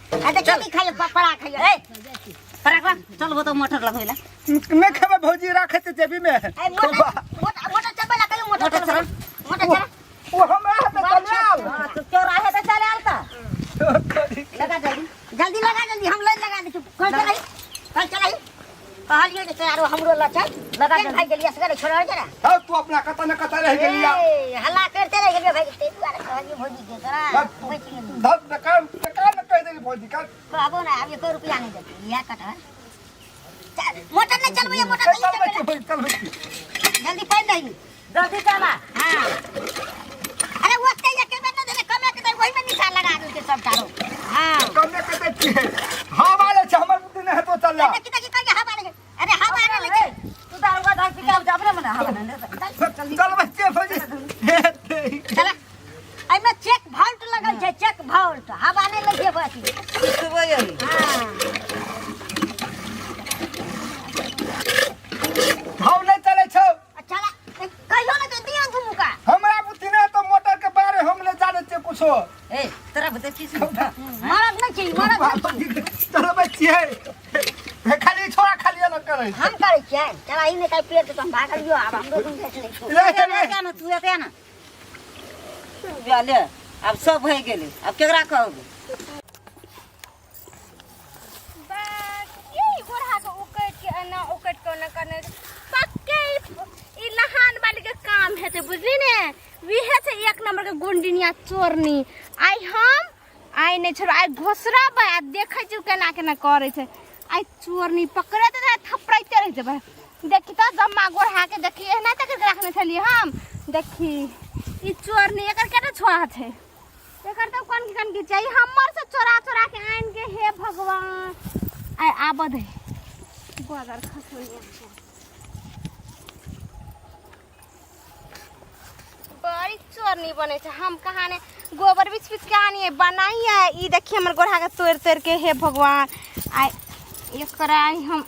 आ देखियो की खाइयो पड़ा खाइयो। ए पराकवा चल तो मोटर लगबैला। नहि खेबै भौजी, राखै छै जेबी में। ए मोटर मोटर मोटर चलबै ला कहियो, मोटर मोटर चलबै। मोटर चला। ओ हमरा हाथ में चल आयल। हां, तो चौराहे पे चल आयल त लगा जल्दी। जल्दी लगा जल्दी, हम लाइन लगा दै छी। कल चलाई, कल चलाई। कहलियो जे आरो हमरो ल चल। लगा केन जल्दी। भागि गेलियै असगरे छोड़ल जरा। हौ, तू अपना कतऽ ने कतऽ रहि गेलिया। ए हल्ला करते रहि गेलियै भागि, ताहि दुआरे कहलियै भौजी के तोरा बचि गेलियै। धर बेकार बेकार ने कहि देली भौजी का। कहबो ने आब एको रुपया नहि देतै इएह कटहर। चल, मोटर नहि चलबैया, मोटर चल नहीं चलबैया। चलबै छी, चलबै छी। जल्दी पानि दही। जल्दी चला। हाँ, अरे ओते एके बेर नहि देले, कमे के दही, ओहिमे निशान लगा देलकै सब चारो। हाँ। कमे कते छियै, हवा ले छै, हमर बुद्धि नहि हेतौ चल। देखी देखी कहिया हवा लै छै। अरे हवा नहि लै छै। तू दारुआ धान पी के आब जाबरे मने हवा ने चल चलबै छियै भौजी। चला, एहिमे चेक वॉल्ट लगल छै, चेक वॉल्ट, हवा नहि लै छै बस। सुबह यही। हाँ। हव नहि चलै छौ। चला कहियो ने तो दिया दुनू का। हमरा बुद्धि नहि हेतौ मोटर के बारे, हम नहि जानै छियै कुछो। ए तोरा बते छी मरद नहि छै, मरद नहि छै। चलबै छियै, हे खाली छोड़ा खाली अलग करै छै। हम करै छियै, चला। ई नहि काल्हि पेट तऽ हम भागलियो, आब हमरो गुंजाइश नहि छौ। ले हे ले। ना तू एते ना ले, आब सब भए गेलै, आब केकरा कहबै? ई गोरहा के उकटि के एना उकटि के ओना करने छै। पक्के ई लहान वाली के काम हेतै, बुझली ने? विहे छै एक नंबर के गुंडिनिया चोरनी। आइ हम आइ नहि छोड़बै, आइ घोसरबै आ देखै छियै केना केना करै छै। आइ चोरनी पकड़ैत रहै, थपड़ैते रहि जेबै। देखी तऽ जम्मा गोरहा के देखी, एना तक रखने छलियै हम। देखी ई चोरनी, एकर केटा छोआ छै? एकर तऽ कोन कोन की चाहिए हमर से चोरा चोरा के आनि के। हे भगवान, आइ आबऽ दे गोदर खसोइया। बड़ी चोरनी बनै छै। हम कहाँ ने गोबर बिछ बिछ के आनिए बनाइए। ई देखिए हमर गोरहा के तोड़ि तोड़ि के। हे भगवान, आइ एकरा आइ हम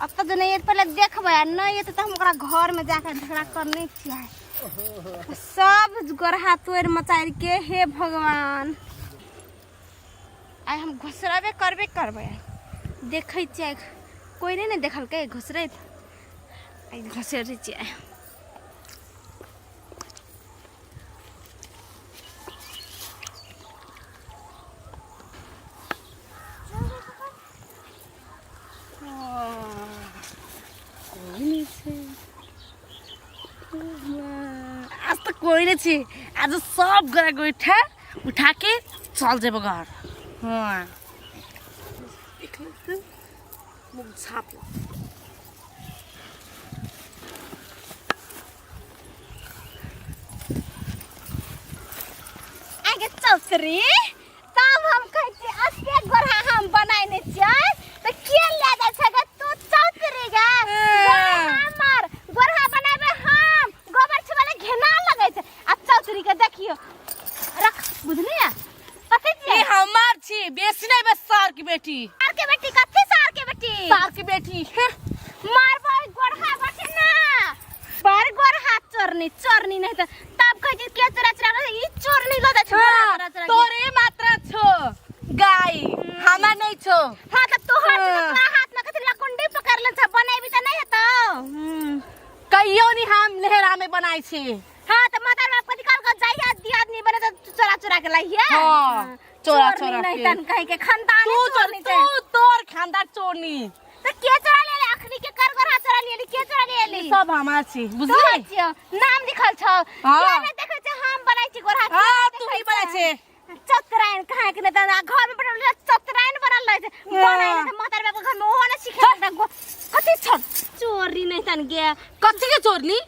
एतऽ जे नहि पहिले देखबै, आ नहि एतै तऽ हम ओकरा घरमे जाके झगड़ा करने छियै। सब गोरहा तोड़ि मचारि के। हे भगवान, आइ हम घोसरबे करबे करबै। देखै छियै, कोइ नहि ने देखलकै घोसरैत। आइ घोसरै छियै। कोइ नहि छै आज तऽ, कोइ नहि छै आज। सब गोरा गोइठा उठा के चल जेबो घर। हाँ, मुख झाप। आगे चौतरी, तब हम कहै छियै एते गोरहा हम बनायने छियै तऽ के ले जाइ छै गे? तू चौतरी गे, हमर गोरहा बनाबे हम गोबर छुबै घिना लगै छै। आ चौतरी के देखियो, रख, बुझलियै कथी छियै? ई हमार छी, बेसी नहीं बस सार की बेटी। सार के बेटी? कथी सार के बेटी? सार की बेटी। मारबै गोरहा बटे ना, बड़ गोरहा चोरनी चोरनी। नहीं तऽ तब कहै छै के चोरा चोरा के, ई चोरनी लऽ जाइ छै गोरहा चोरा चोरा के। तोरे मात्र छो गाय, हमार नहीं छो। हाँ तऽ तोहर छै तऽ हाँ। तोरा हाथ में कथी लकुंडी पकड़ ले छै, बनेबी तऽ नहीं हेतौ। कहियो नहीं हम लेहरा में बनाई छी। हाँ तऽ माता बाप कथी कहलको? जाइया दियादनी बने तऽ चोरा चोरा के लाइहे। हाँ, चोरा चोरनी चोरा नहीं के। तन कहे के खानदान तू चोर चोरनी छै। तू तोर खानदान चोरनी। तऽ के चोरा ले ले? अखनी के कर गोरहा चोरा ले के चोरा ले ले? ई सब हमार छी, तोहर बुझली? छियौ, नाम लिखल छौ। हाँ। के नहि देखै छै हम बनाइ छी गोरहा? के हाँ, नहि तू देखै ही बनाइ छै। चतराइन कहाँ के नहि तऽ घर में बनल रहै, चतराइन बनल रहै छै। हाँ। बनाइ नहि तऽ मातार बाप के घर में ओहो नहि सिखेलक। कथी छौ चोरी नहि तन गे? कथी के चोरनी?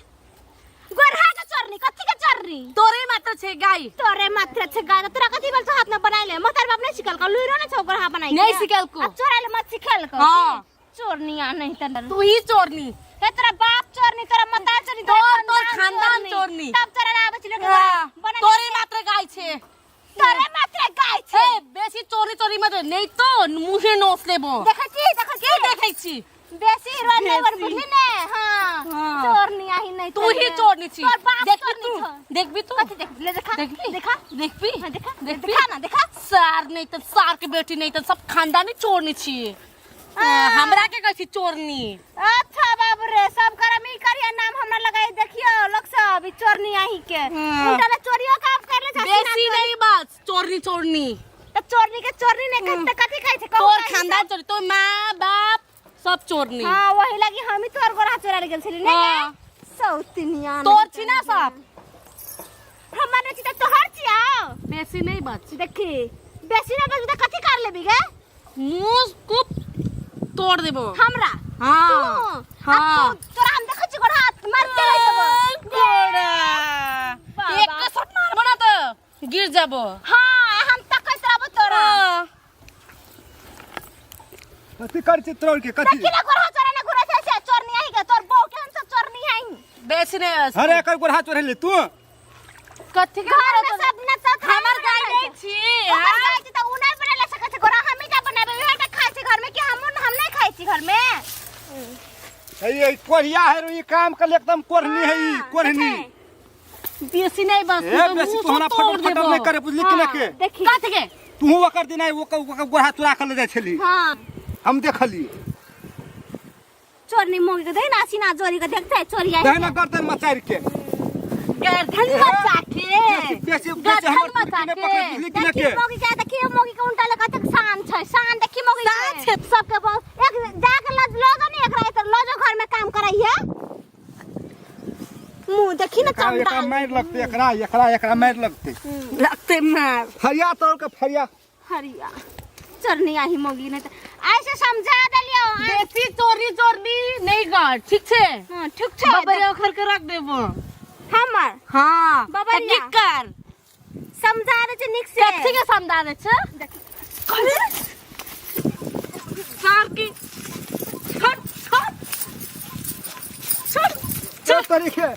गोरहा के चोरनी। कथी के चोरनी? तोरे मात्र छे गाय। तोरे मात्र छै गाय, तोरा कथी बोल हाथ में बनाइ ले? मातार बाप नहि सिखलकौ? लुइरो नहि छौ गोरहा बनाइ के? नहीं सिखलकौ। आ चोरा ले मत सिखलकौ। हाँ। चोरनी आ नहीं तन। तू ही चोरनी। हे तोरा बाप चोरनी, तोरा मतार चोरनी, तोर खानदान चोरनी। तब तोरा आबै छै लोक हाँ, बना। तोरे मात्र गाय छे। तोरे मात्र गाय छै। हे, बेसी चोरी चोरी मत, नहीं तो मुहे नोच लेबो। देखै छी, देखै की छी? देखै छी? बेसी हीरो नहीं बन बेसी। बुझली ने। हां, हाँ। चोरनी आही नहीं। तू ही चोरनी छी। तोर बाप देखबी चोरनी तू? छौ। देखबी तू? कथी देख ले? देखा। देखबी? देखा। देखबी? हाँ, देखा। देखबी? देखा ना, देखा। सार नहीं त सार के बेटी नहीं त सब खानदानी चोरनी छी। हमरा के कहै छी चोरनी? अच्छा बाबू रे, सब करम ई करिया नाम हमरा लगाई। देखियो लोग सब, ई चोरनी आही के। उल्टा ले चोरियो काम कर ले झांसी ना। बेसी नहीं बात, चोरनी चोरनी। त चोरनी के चोरनी नहीं कहते त कथी कहै छै? कहू तोर त ई खानदान चोरी, तोर माँ बाप सब चोरनी। हां, वही लगी हम ही तोर गोरा चोरा गेल छली ने। हाँ। सौतनिया। तोर छी ना सब। हमर नै छी त तोहर छियौ। बेसी नहीं बच। देखी, बेसी ना बच त कथी कर लेबी गे? मुंह कुप तोड़ देबो। हमरा? हाँ। तू? हाँ। आ तू, तोरा हम देखै छी गोरा हाथ मारते रह जेबो। गोरा। बाबा। एक के शॉट मारबो ना तो गिर जाबो। हाँ, हम तकैत रहबो तोरा। हाँ। कथी कर छी तोर के कथी? देखी ना, गोरा चोरा ना घुरै छै से चोरनी आई के। तोर बहू के हम सब चोरनी आई। बेसी नहीं बच। अरे, एकर गोरहा चोरेली तू? कथी के? घर में सब न सब हमर गाय नहीं छी। ओकर हाँ? गाय छै त उ नहीं बना सकै छै गोरा, हमही टा बनाबे। उहे टा खाइ छै घर में कि हम नहीं खाइ छी घर में? ये कोढ़िया है रो, ई काम कर एकदम कोढ़नी है ई। हाँ, कोढ़नी। देखै। बेसी नहीं बस। ए बेसी तू हमरा फटल फटल नहीं करे, बुझली कि ना के? देखी। कथी के? तू ओकर दिन ओकर ओकर गोरहा चोरा के ले जाइ छली। हाँ। हम देखली। चोरनी मोगी के दे ना सीना जोरी के देखते चोरी आई। दहना गर्दन मचारि के। गर्दन मचा के। बेसी बेसी बेसी गर्दन हमर मचा तुरकी नहि के। पकड़, बुझली कि ना देखी के? मोगी के, देखी मोगी के उल्टा लगा तक शान छै, शान देखी मोगी शान के। छै। सबके बहुत एक जाके लज लोगो ने एकरा इधर लजो घर में काम करई है। मुंह देखी ना। एकरा एकरा चंडाल। मारि लगतै एकरा, एकरा एकरा मारि लगतै। लगते मार। फरिया तोड़ के फरिया। हरिया चोरनी आही मोगी ने त ऐसे समझा देलियो। बेसी चोरी चोरनी नहीं कर, ठीक छै? हां, ठीक छै। बबरिया उखड़ के रख देबो। हमर? हाँ। बबरिया। त की कर? समझा दे छै नीक से। कथी के समझा दे छै? देखी। सार की छोड़ छोड़ छोड़। चल तरीके है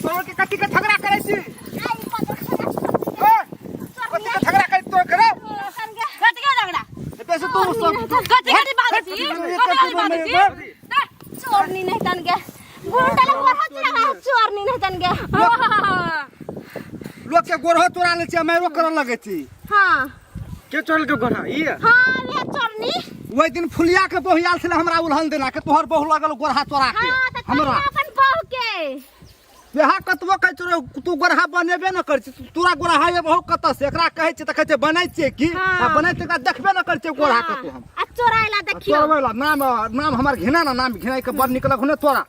तोड़ के। कथी के झगड़ा करै छी? आई पकड़। ए, कथी के झगड़ा करै तोड़ के रे? कथी के झगड़ा? बेसी तू सब कथी कथी बात छी? कथी कथी बात छी? चोरनी नहीं तन गे गुंडा लग गोरहा चोरा चोरनी नहीं तन गे। लोग के गोरहो तोड़ा लै छी, मारो करऽ लगै छी। हां। के चोरल के गोरहा ई? हां, रे चोरनी। ओहि दिन फुलिया के बहु आयल छलै हमरा उलहन देना के तोहर बहु लगल गोरहा चोरा के। हां, त हमरा अपन बहू के यहाँ कतबो कहै छौ तू गोरहा बनेबे न करै छी, तोरा गोरहा ये बहु कतऽ से? एकरा कहै छियै तऽ कहै छै बनै छियै की। हाँ। आ बनै छै, एकरा देखबे न करै छियै गोरहा कतौ हम। आ चोराइला देखियो। चोरबै ला नाम नाम हमर घिना ना, नाम घिनाइ के बड़ निक लगौ ने तोरा।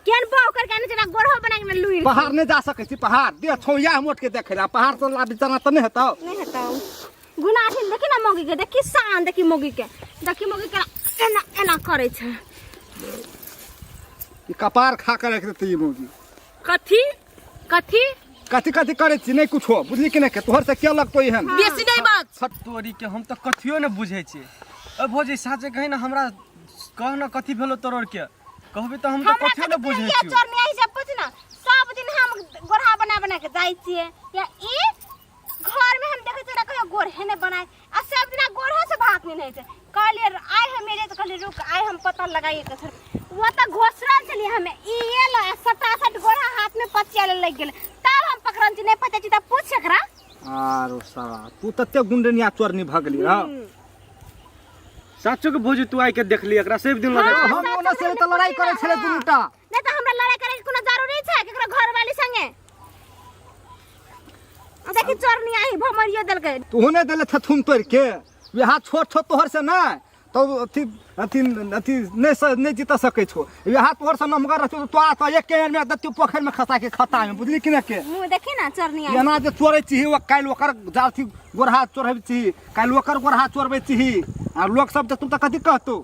केहन बहू करके आने जेना गोरहो बना के लुइर। पहाड़ नहि जा सकै छी, पहाड़ देह छौया मोट के देखै ला पहाड़ से लाबी जाना तऽ नहि हेतौ। नहीं हेतौ। गुनाठिन देखी ना मौगी के, देखी शान, देखी मौगी के, देखी मौगी के एना एना करै छै। ई कपार खा के राखि देतै ई मौगी। कथी कथी? कथी कथी करै छी? नहि कुछो, बुझली कि नहि के? तोहर से के लगतौ एहन? बेसी नहीं बात। तोरी के, हम तऽ कथियो ने बुझै छियै। ओ भौजी, साँचे कही ने, हमरा कह ने कथी भेलो तोर के? कहबी तऽ हम तऽ हमरा कथियो ने बुझै के छियौ। चोरनी आई से पूछ ना। सब दिन हम गोरहा बना बना के जाइ छियै या ई घर में हम देखै छियै कहियो गोरहे नहि बनाए आ सब दिना गोरहे से भात नहीं छै। कहलियै आइ हम एलियै तऽ कहलियै रुक, आइ हम पता लगाइए के छोड़। वो तऽ घोसरल छलियै हमे ई एल आ सटासट गोरहा हाथ में पचिया ले लग गेल, तब हम पकड़ल छी। नहीं पता छी तऽ पूछ एकरा। आरो साला, तू तते गुंडनिया चोरनी भऽ गेली हँ। साचो के भौजी, तू आइ के देखली एकरा सब दिन लड़ाई? हाँ, हम ओना से तऽ लड़ाई करै छलै दुनूटा। नहीं तऽ हमरा लड़ाई करे के कोनो जरूरी छै केकरो घरवाली संगे? आ देखी, चोरनी आई भमरियो देलकै। तूहू नहि देले थथुन तोड़ि के। वएह छोट छोट तोहर से नहि तऽ अथी अथी अथी नहि नहि जीत सकै छौ। वएह तोहर से नमगर रहतौ तऽ तोरा तऽ एके बेर में देतौ पोखरि में खसा के खत्ता में, बुझली कि नहि के? मुँह देखी ना चोरनी आई। एना जे चोरै छी ओ काल्हि ओकर जाथी गोरहा चोरबै छी, काल्हि ओकर गोरहा चोरबै छी आ लोक सब देखतौ तऽ कथी कहतौ?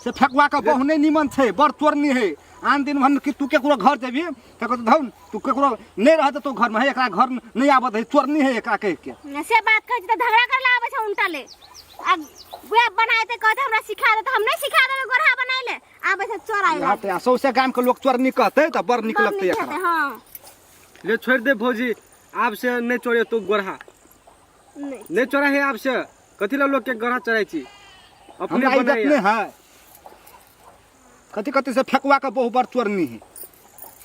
से फेकुआ के बहु नहि नीमन छै, बड़ चोरनी है। आन दिन भन कि तू केकरो घर जेबही तऽ कहतौ धौ, तू केकरो नहि रहत तो घर में है, एकरा घर नहि आबत है, चोरनी है एकरा कहि के। से बात कहै छी तऽ झगड़ा करे ला आबै छै उनटा ले। आ वएह बनाए कहते हमरा सिखा दे, तऽ हम नहीं सिखा देबै गोरहा बनाए ले। आबै छै चोराइ ला। यहाँ तऽ सौंसे गाम के लोक चोरनी कहतै तऽ बड़ नीक बड़ लगतै नीक एकरा। हेतै, हाँ। ले छोड़ि दे भौजी, आब से नहि चोरे तू गोरहा। नहीं। नहि चोरा है आब से। कथी ला लोक के गोरहा चोराइ छी? अपने हमरा इज्जत बनाइए। नहीं है। कथी कथी से फेंकवा के बहु बड़ चोरनी है।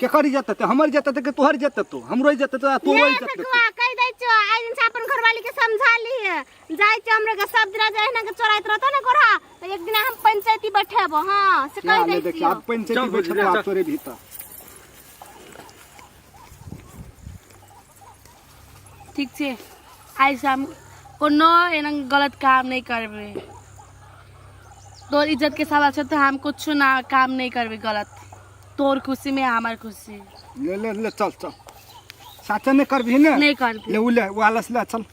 केकर इज्जत हेतै? हमर इज्जत हेतै कि तोहर इज्जत हेतौ? हमरो इज्जत हेतौ आ तोरो ले इज्जत हेतौ। फेकुआ कहि दै छियो, आइ दिन से अपन घरवाली के समझा लिहे। जाइ छियो हमरे के सब दिना जे एहिना के चोराइत रहतो ने गोरहा, तऽ एक दिना हम पंचायती बैठेबो। हां, से कहि ले दै देखी छियो। आब पंचायती चल बैठेबो, बुझलियै, आब चल। तोरे भीतर। ठीक छै, आइ से हम कोनो एहन गलत काम नहीं करबै। तोर इज्जत के सवाल छै तऽ हम कुछो ना काम नहीं करबै गलत। तोर खुशी में हमार खुशी। ले ले ले, चल चल, साचा नहीं करबही ने? नहीं करबै। ले उ ले, उ आलस ले, चल।